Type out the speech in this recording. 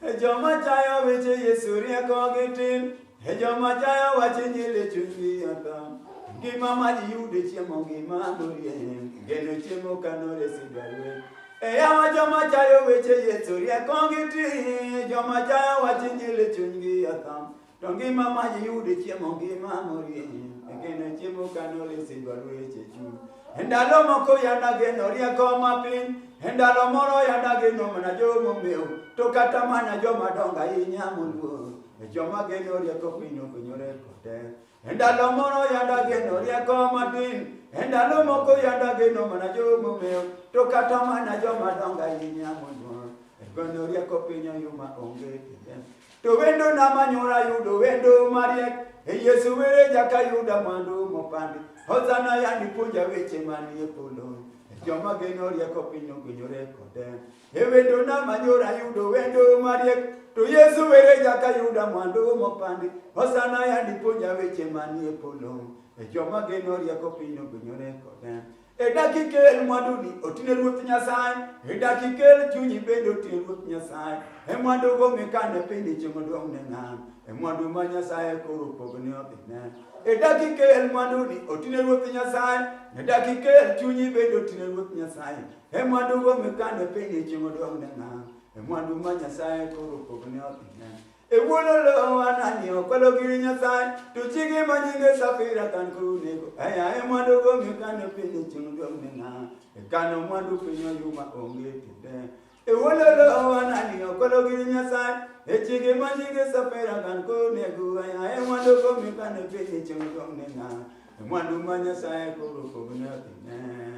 E joma chayo weche Yesu rieko gi tin, e joma chayo wach Injili chunygi otho. Ngima ma ji yude chiemo ngima morie, geno chiemo kanore sidwarwe. E yawa joma chayo weche Yesu rieko gi tin, joma chayo wach Injili chunygi otho. To ngima ma ji yude chiemo ngima morie, geno chiemo kanore sidwarwe weche chuny. E ndalo moko yanda geno rieko mapiny, e ndalo moro yanda geno mana jomomew, to kata mana joma dongo ahinya moluor, e joma geno rieko piny okonyore kode. E ndalo moro yanda geno rieko matin, e ndalo moko yanda geno mana jomomew, to kata mana joma dongo ahinya moluor, e geno rieko piny oyuma onge tiende. To wendo na manyora yudo wendo mariek, e Yesu were jaka yuda mwandu mopandi. Hosana yandi puonja weche manie polo, e joma geno rieko piny ogwenyore kode. E wendo na manyora yudo wendo mariek, to Yesu were jaka yuda mwandu mopandi. Hosana yandi puonja weche manie polo, e joma geno rieko piny ogwenyore kode. E dak ikel mwanduni otine Ruoth Nyasaye, e dak ikel chunyi bende otine Ruoth Nyasaye. E mwandugo mikane piny chieng' oduong' ne ng'a, e mwandu ma Nyasaye koro pogne odhine. E dak ikel mwanduni otine Ruoth Nyasaye, e dak ikel chunyi bende otine Ruoth Nyasaye. E mwandugo mikane piny chieng' oduong' ne ng'a, e mwandu ma Nyasaye koro pogne odhine. E wuololo anani okwalo gir Nyasaye to chiege ma nyinge Safira kan koro nego. Aya e mwandu go mikano piny chieng' duong' ne ng'a. E kano mwandu piny oyuma onge tiende. E wuololo anani okwalo gir Nyasaye e chiege ma nyinge Safira kan koro nego. Aya e mwandu go mikano piny chieng' duong' ne ng'a. E mwandu ma Nyasaye koro pogne odhine.